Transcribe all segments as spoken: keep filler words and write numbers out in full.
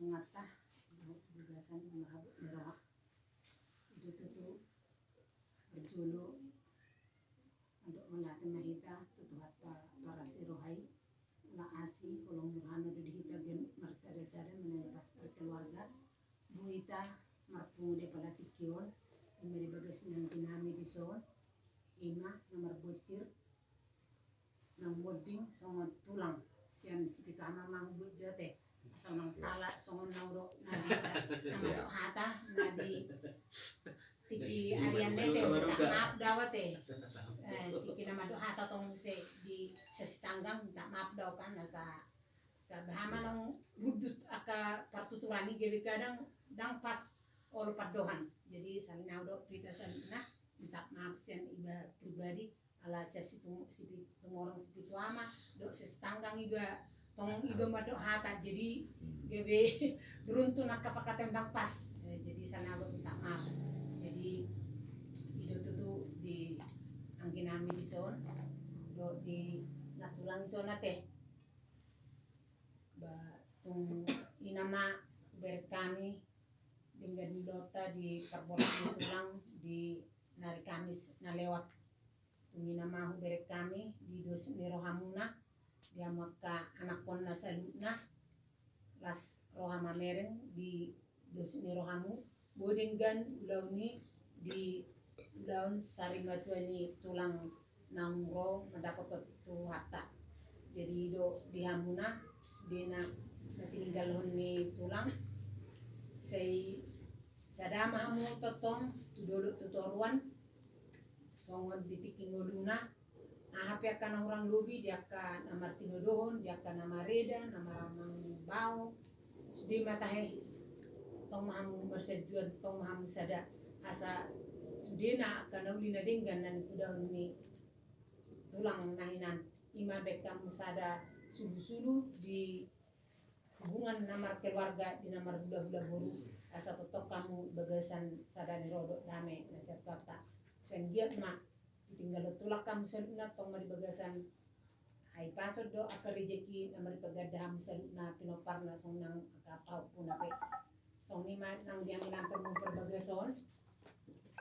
Ngata, bagasan manghabot ni roha. Itu tutu berjolo. Untuk mauliate ma hita tu Tuhanta parasi roha i. Ula asi holong ni rohana do di hita ganup marsada-sada manang pas berkeluarga. Boi hita marpungu di apala tingki on. Ima di bagas ni anggi nami dison. Ima na marbonsir. Naung monding songon tulang sian Sipitu Ama ma hubuat jo ate. Songon sala songon na hudok na di, na mandok hata na di tingki arian na ate, minta maaf do au ate. Eh, tingki na mandok hata tong muse di sesi tanggang, minta maaf do au kan, asa tabahen ma naung rundut angka partuturan i gabe kadang ndang pas olo pandohan. Jadi sala ni au do tu hita saluhutna, minta maaf sian iba pribadi. Ala sian Situ-, Sipitu Morang, Sipitu Ama, dohot sian Sitanggang iba, tong iba mandok hata, jadi gabe beruntun angka pangkataion ndang pas. Eh, jadi sala ni au do minta maaf. Jadi i do tutu di anggi nami dison, dohot di nantulang dison ate. Ba tung i nama hubereng hami denggan ni ulaonta di parbolas ni tulang di hari Kamis na lewat. Tung i nama hubereng hami di dos ni rohamuna, di hamu angka anakkonna saluhutna, las roha mamereng di dos ni rohamu, boi denggan ulaon i di ulaon sarimatua ni tulang naung ro mandapothon Tuhanta. Jadi i do di hamuna, sudena na tininggalhon ni tulang, sai sada ma hamu tongtong tu dolok tu toruan, songon di tingki ngoluna, aha pe angka na hurang lobi di angka na martinodohon, di angka na mareda, na maramang bao, sude ma tahe, tong ma hamu marsanjuan, tong ma hamu sada, asa sudena angka na uli na denggan na nipudahon ni tulang na hinan, ima baen hamu sada sulusulu di hubungan na markeluarga di na marhulahula boru, asa tongtong hamu bagasan sada ni roha dohot dame na sian Tuhanta. Sai anggiat ma ditinggalhon tulang hamu saluhutna, tong ma di bagasan hahipason dohot angka rejeki na maripaganda hamu saluhutna, pinomparna songon nang angka pahompuna pe. Songon i ma nang di anggi nami parmonding parbagas on,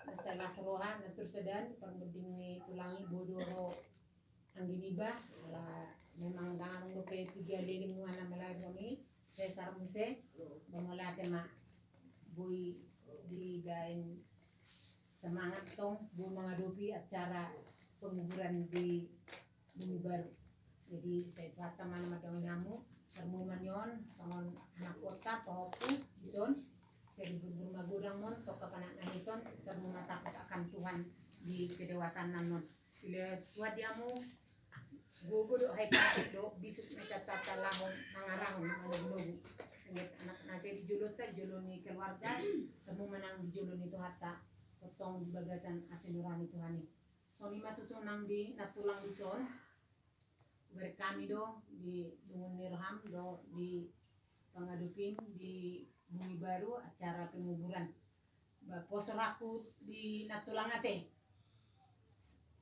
mansai las roha na tor sada ni parmonding ni tulang i, bodo ro anggi niba, ala memang ndang adong dope tiga leleng nuaeng na malairhon i, sesar muse, ba mauliate ma, boi dibaen semangat tong, boi mangadopi acara penguburan di Bumi Baru. Jadi sai Tuhanta ma na mandongani hamu, tarlumobi ma nion songon anakkonta pahompu dison, sai diburbur magodang ma on, tongka panatnat hiton, tarlumobi ma takut akan Tuhan di kedewasaan na on. Dilehon Tuhan di hamu gogo dohot hahipason dohot bisuk na sian Tuhanta laho mangarahon, manogunogu. Sehingga anak na sai di jolonta, di jolo ni keluarga, tarlumobi ma nang di jolo ni Tuhanta, tongtong di bagasan asi ni roha ni Tuhan i. Songon i ma tutu nang di nantulang dison, hubereng hami do di lungun ni roham dohot di pangadopim di Bumi Baru acara penguburan. Ba pos rohangku di nantulang ate.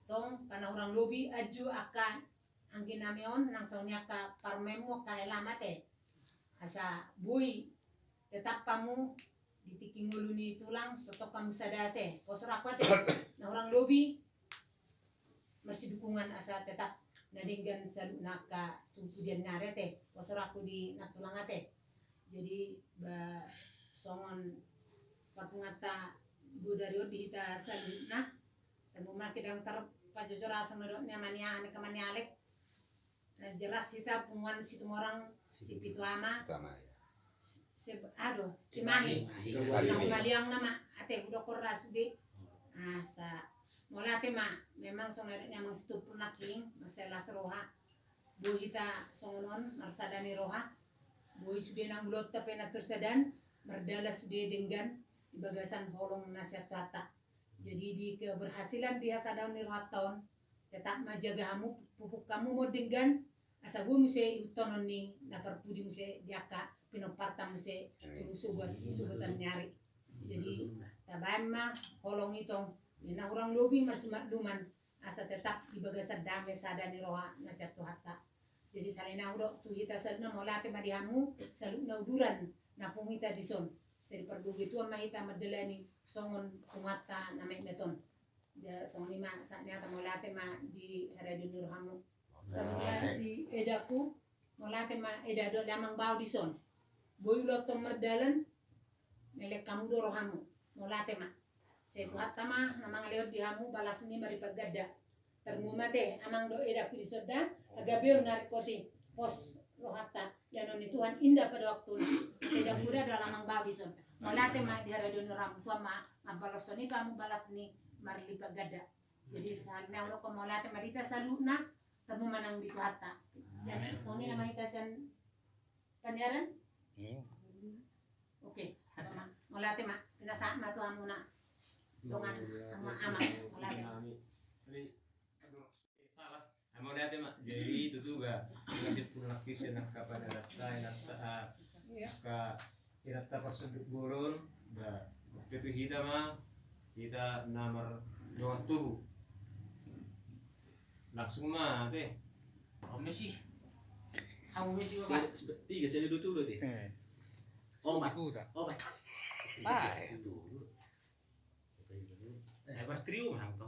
Tong, angka na hurang lobi, anju angka anggi nami on, nang songon i angka parumaenmu, angka helamu ate. Asa boi tetap hamu di tingki ngolu ni tulang, tongtong hamu sada ate. Pos rohangku ate, na hurang lobi marsidukungan asa tetap na denggan saluhutna angka tu pudian ni ari ate. Pos rohangku di nantulang ate. Jadi ba songon parpunguanta bodari on di hita saluhutna. Tarlumobi ma nangkin ndang tarpajojor ahu songon na didok ni ama ni aha ni angka ama ni Alek. Na jelas hita punguan Situmorang Sipitu Ama. Sipitu Ama, ya. Se-, aduh, Cimahi. Cimahi. Maliang nama, ate, hudok horas sude. Asa mauliate ma, memang songon na didok ni amang Sitompul nangkin, mansai las roha. Boi hita songon on marsada ni roha. Boi sude nang ulaonta pe na tor sada, mardalan sude denggan di bagasan holong na sian Tuhanta. Jadi di keberhasilan di hasadaon ni rohanta on, tetap ma jaga hamu, pupuk hamu ma on denggan, asa boi muse ihuthonon ni na parpudi muse di angka pinomparta muse tu sogot, sogotan ni ari. Jadi tabaen ma holong i tong, na hurang lobi marsimakluman, asa tetap di bagasan dame sada ni roha na sian Tuhanta. Jadi sala ni au do tu hita saluhutna, mauliate ma di hamu saluhutna uduran na pungu hita dison. Sai di parbogi tuan ma hita mandalani songon punguanta na metmet on. Jadi songon i ma sahat ni hata, mauliate ma di haradeon ni rohamu. Mauliate. Di edaku, mauliate ma eda dohot amang, bahu dison. Boi ulaonta mardalan, na leleng hamu do rohamu. Mauliate ma. Sai Tuhanta ma na mangalehon di hamu balas ni marlipat ganda. Tarlumobi ma ate amang dohot edaku dison da, gabe on na ringkot i, pos rohanta. Ia on ni Tuhan indah pada waktuna. Edaku da dohot amang, bahu dison. Mauliate ma di haradeon ni rohamu, Tuhan ma mambalashon i tu hamu balas ni marlipat ganda. Jadi sahali nai hudokhon mauliate ma di hita saluhutna, tarlumobi ma nang di Tuhanta. Amin. Songon i nama hita sian paniaran? Hmm. Oke, mauliate ma, pinasahat ma tu hamuna. Dongan, amang, amang, mauliate ma. Salah. Mauliate ma. Jadi tutu ba, masih pun lakis ya nak kapan ada, ah, angka inanta parsonduk bolon, ba, waktu itu hita ma, hita na mardongan tubu. Langsung ma ate. Hamu ma si. Hamu ma si, Bapak. Tiga, saya dua tubu ate. Eh. Obat. Obat. Baik. Eh, bertrium hang to.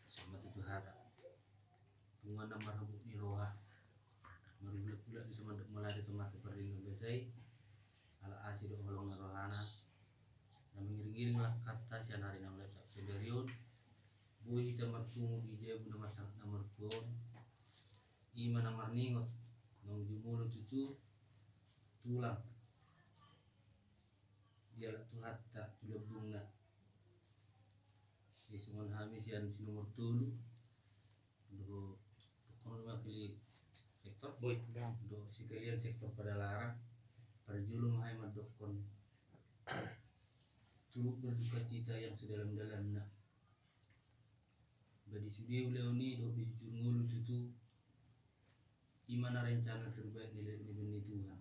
Sama tu Tuhan. Punguan na marhabot ni roha. Marhulak-hulak di sude mandok mauliate tu Amanta pardenggan basa i. Ala asi dohot holong ni rohana na mangiring-iring langkanta sian ari na mulai sahat sadari on. Boi hita marpungu di jabu na marsangkap na martua on. I ma na marningot, naung jumolo tutu tulang. Dialap Tuhanta tu lambungna. Di songon hami sian si nomor tolu. Dohot, dohot wakil sektor. Boi. Dohot sekalian sektor Padalarang. Parjolo ma hami mandokkon turut berduka cita yang sedalam-dalamna. Ba di sude ulaon i dohot di jujur ngolu tutu. I ma na rencana terbaik ni, ni, ni Tuhan.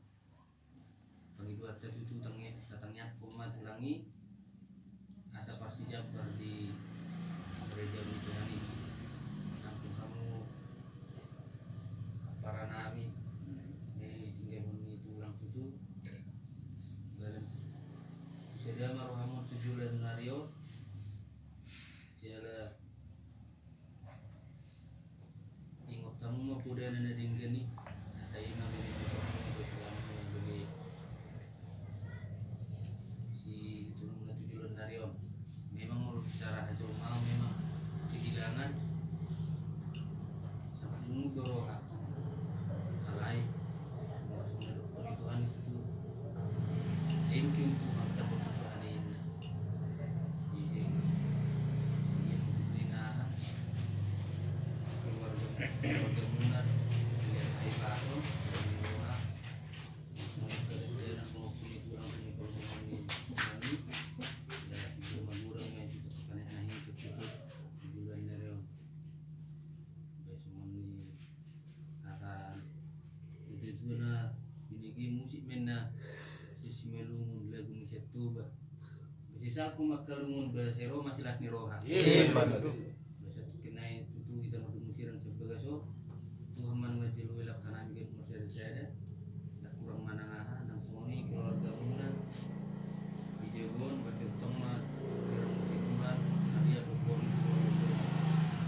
Pangidoanta tutu tangi-, tatangiangkon ma tulang i asa parsijambar di gereja ni Tuhan i. Nang tu hamu para nami, ni tinggal ni tulang tutu. Dalam sada ma rohamu tu joloan ni ari on. Jala ingot hamu ma poda na denggan i. Asa i ma bere tu hamu, bere tu hamu, bere si tulung na tu joloan ni ari on. Memang molo secara hajolmaon memang kehilangan. Sangat munggu do roha. Alai molo songon na didok ni Tuhan i tutu. Thank you Tuhan, thank you Tuhan, inna. Ise, ise, ise, keluarga, keluargamuna, keluarga Ibato, keluarga Ibato. Itu na binege musik menna. Sesi melungun lagu ni Setoba. Sesa ku mangkalungun ba sero masilas ni roha. Iya, betul. Ba satu kenai tutu hita mardomu sirang sebagai so. Tuhan mana majelu elak kanami gabe masada-sada. Nda kurang manang aha, nang songon i keluargamuna. Di jabu on, berarti utang ma, sirang musik Tuhan, hadiah pokok ni keluarga.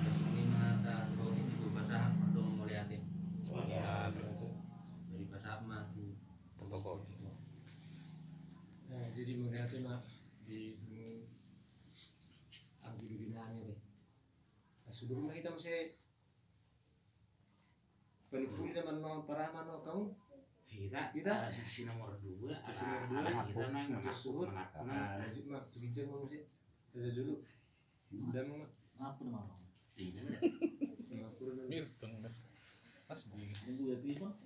Nda songon i ma hata, songon i ma pasahat, mardongan mauliate. Mauliate. Jadi pasahat ma tu. Tembakau. Nah, jadi mauliate ma di, mm, anggi duri nami deh. Nah, sudah rumah kita masih penipu di zaman no parama no kau. Kita, kita? Eh, sesi nomor dua, sesi nomor dua. Ala, ala kita nang, terus suhut. Nah, lanjut ma, tu ginjang ma masih. Kita dulu. Udah ma. Ngaku nama. Iya. Ngaku nama. Mirteng dah. Pas di. Tunggu ya, Pi, Bang.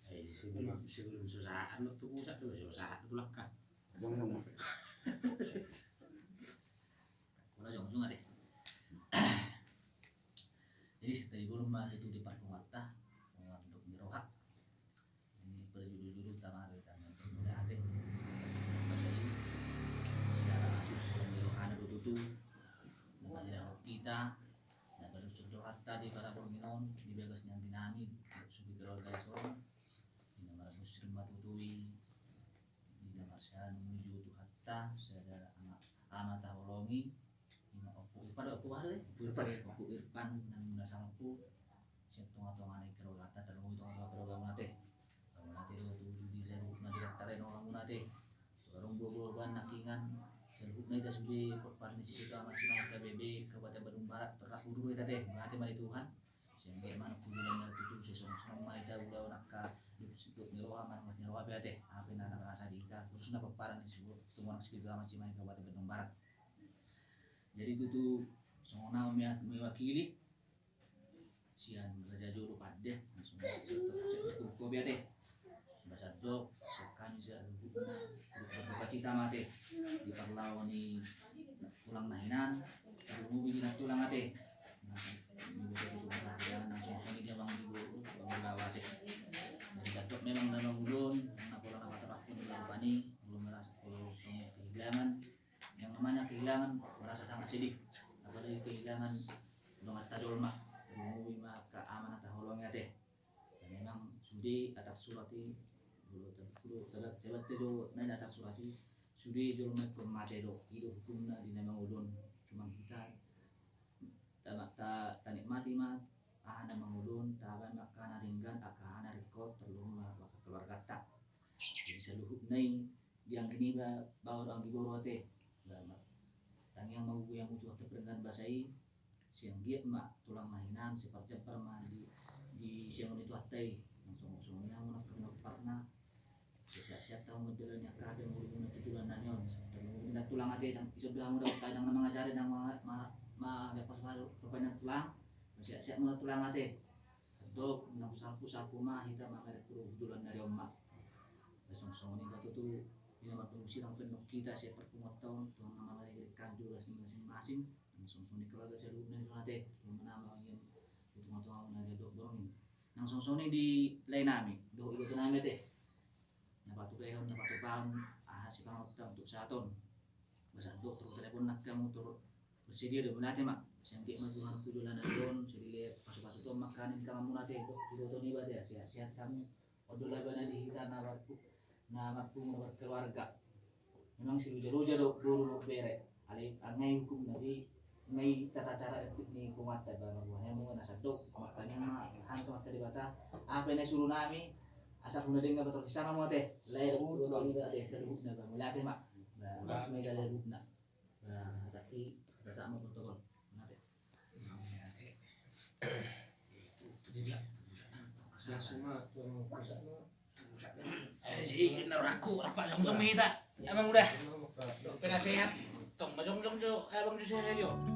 Eh, sebelum, sebelum susah, anu tuh pusat tuh, susah tuh lekat. Jangan sama. Wala jong, jong ate. Jadi, sita i guru ma tutu di parpunguanta, pangandok ni roha. Ini pada juru-juru utama dari tangan pemuda ate. Masa ini, siara asik, kalau di rohana do tutu. Maka tidak kita, dapat ucap rohata, Di paraborngin on, di bagas ni anggi nami, sugi keluarga i son, di na marmuslim ma tutu i, di na marsiamun menuju Tuhanta, sada ama, ama taholongi, di na Ompu Irfan, Ompu Irfan, Ompu Irfan, nami muna sangpu, sian tonga-tonga ni keluargata, tarlumobi tonga-tonga keluargamuna ate. Mauliate do tu Ho di saluhutna di Raja Raja Nabolon ate. Torus boru-boru, nangkiningan, saluhutna hita sude pomparan ni si Ketua Majelis Imam H K B P Kabupaten Bandung Barat, terlak guru hita ate, mauliate ma di Tuhan. Sehingga manang puji dan tutu, sesonong-sonong ma hita ulaon angka dok ni roha, manang ni roha pe ate, aha pe na marasa di hita, khususna pomparan ni si Ketua Majelis Imam Kabupaten Bandung Barat. Jadi tutu songon au mewakili sian raja jolo pande, langsung sian kopi ate. Basa dok, sian hami saluhutna, berduka cita ma ate di parlao ni tulang na hinan, tarlumobi di nantulang ate. Nah, ini bisa tutup pertanyaan langsung kami dia bang di guru, bang di bawah ate. Jadi sadok memang dalam ulun, karena pola na patarahkon di bawah ni, belum merasa kalau semua kehilangan, yang namanya kehilangan merasa sangat sedih, apalagi kehilangan dongan tajolma, tarlumobi ma angka ama na taholongi ate. Dan memang sude atas surat i, dulu terbaca jo na atas surat i, sude jolma ingkon mate do, i do hukumna di na mangolon. Cuma hita ta, ta, tanikmati ma aha na mangolon, tabaen ma angka na denggan, angka na ringkot, tarlumobi ma angka keluargata. Jadi saluhutna i, di anggi niba, baoa dohot anggi boru ate. Tangiang ma hamu tu Tuhanta pardenggan basa i, sai anggiat ma tulang na hinan, sai parjampar ma di, di siamun ni Tuhanta i. Langsung songon i hamu na parna. Sai sehat-sehat hamu mandalani angka pe ngurunguna tu tulang na nion. Tarlumobi na tulang ate, dang ison do hamu dapotan na mangajari, na ma, ma, ma, dapat baru perpanjang tulang. Sehat-sehat hamu na tulang ate. Dok, nang sapu-sapu ma hita mangadat tu tulang na nion ma. Songon-songon i ma tutu, di na marpangusirang pe nang hita sian parpunguanta on, Tuhan ma mangadat hami tu tugas ni masing-masing. Nang songon-songon i keluarga saluhutna i ate, songon i ma na mangian di tonga-tonga na dia dok borngin. Nang songon-songon i di lae nami, dohot iboto nami ate. Na patupahon, na patupahon, aha sipanganon ta untuk saat on. Basa dok, torus telepon nang hamu, torus bersedia do, mauliate ma. Sai anggiat ma Tuhan puji lan na nion, sai dilehon pasu-pasu Tuhan ma angka na di tanganmuna ate, dok, iboto niba ate, sehat-sehat hamu. Olo laba na di hita na marpu, na marpungu na markeluarga. Memang siloja-loja do boru dohot bere. Alai anggo i hukumna di, anggo i tata cara etik ni punguanta ba marbuana i, molo na sadok, martangiang ma hami tu Amanta Debata. Aha pe na isuru nami, asa huna denggan patorhis sama mate. Lae do boru dohot bere ate, saluhutna ba, mauliate ma. Ba, mas mega saluhutna. Nah, tapi kita sama protokol. Mate. Langsung ma, langsung ma. Eh, si Inna Raku, apa langsung mita? Emang udah. Penasehat. Tong, langsung, langsung, eh, Bang Jose Radio.